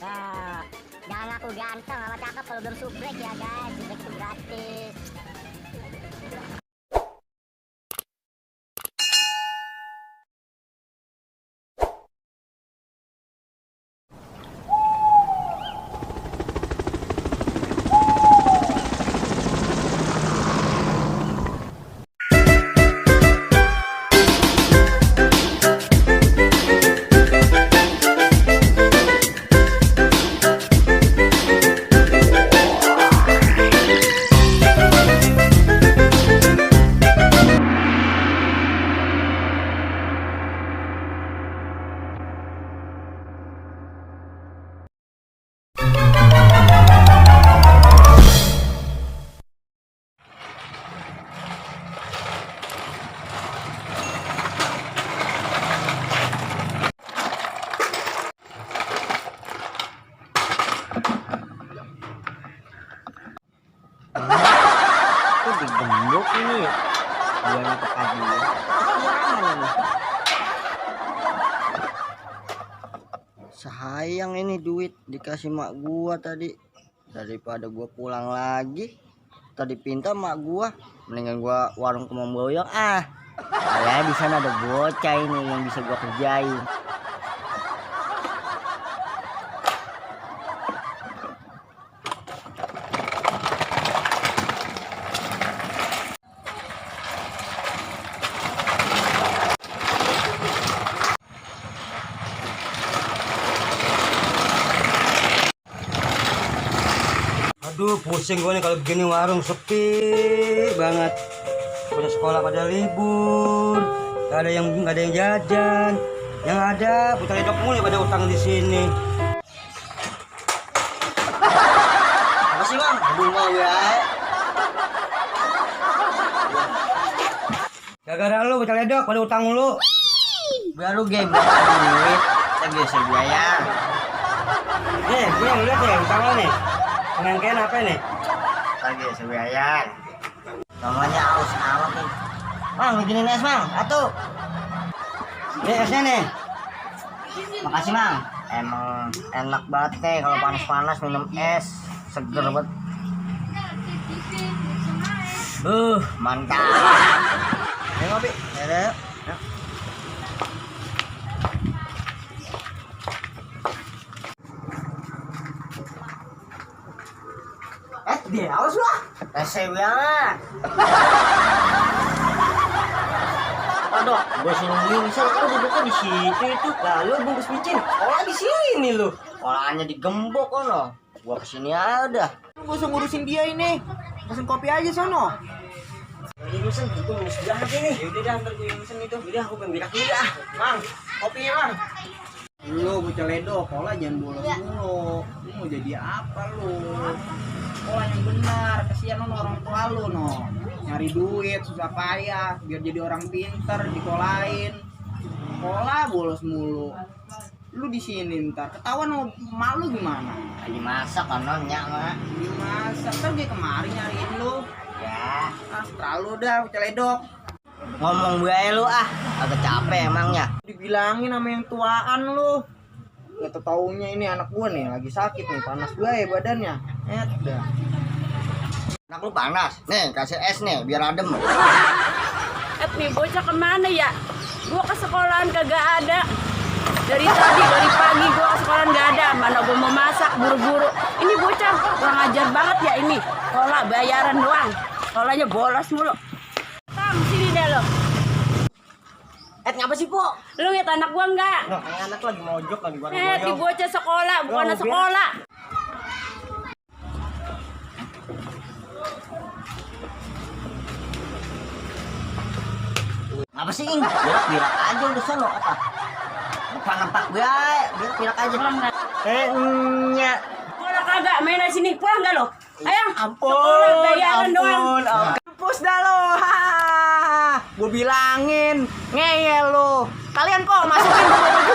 Nah, jangan aku ganteng sama cakep kalau belum subrek ya guys. Subrek itu gratis. Itu digembok ini ya. Buahnya ketagihan. Kesiangan ini. Sayang ini duit dikasih mak gua tadi. Daripada gua pulang lagi tadi pinta mak gua, mendingan gua warung kemang boyong ya di sana ada bocah ini yang bisa gua kerjain. Aduh, pusing gue nih kalau begini, warung sepi banget. Punya sekolah pada libur, gak ada yang jajan. Yang ada putar hidup mulu pada utang di sini. Apa sih bang? Aduh mau ya. Gara-gara lu putar hidup pada utang mulu. Baru game duit, lagi biaya. Nih, lu lihat nih utang lo nih. Pengen apa nih? Lagi sebiayan. Namanya aus amat nih. Mang, bikinin es mang, atuh. Nih esnya nih. Makasih mang. Emang enak banget nih kalau panas-panas minum es, seger banget. Mantap. Ayo ngopi. Ayo. Dia awas lah. Banget. Aduh, gue sini misal lu duduknya di situ itu. Lalu bungkus micin. Oh, di sini lu. Olahannya digembok kono. Gua kesini aja udah. Gak usah ngurusin dia ini. Pesen kopi aja sono. Ini mesen, gue ngurus dia aja nih. Yaudah dah, ntar gue yang mesen itu. Udah, aku pengen birak dulu dah. Mang, kopinya mang. Lu bocah ledo, pola jangan bolos mulu. Lu mau jadi apa lu? Pola yang benar, kesian lo orang tua lu no. Nyari duit susah payah biar jadi orang pinter dikolain. Pola bolos mulu. Lu di sini ntar ketahuan sama emak lu gimana? Lagi masak kono nyak mah. Gimana? Ntar dia kemari nyariin lu. Ya, Terlalu dah bocah ledok. ngomong gue lu agak capek emangnya. Dibilangin sama yang tuaan lu. Gak taunya ini anak gua nih lagi sakit nih, panas gue badannya. Dah. Anak lu panas. Nih, kasih es nih biar adem. Nih bocah kemana ya? Gua ke sekolahan kagak ada. Dari pagi gua ke sekolahan gak ada. Mana gua mau masak buru-buru. Ini bocah kurang ajar banget ya ini. Sekolah bayaran doang. Sekolahnya bolos mulu. Tam, sini deh lo. Ngapa sih, Po? Lu lihat anak gua enggak? Noh, anak lagi mojok lagi bareng Di bocah sekolah, bukan sekolah. Apa sih, Ing? Birak aja udah sono apa? Nampak gue, birak aja. Nyak. Sekolah kagak, main di sini. Pulang enggak lo? Ayo, Ampun, sekolah bayaran doang. Kampus dah lo. Gue bilangin, ngeyel lo. Kalian kok masukin ke baju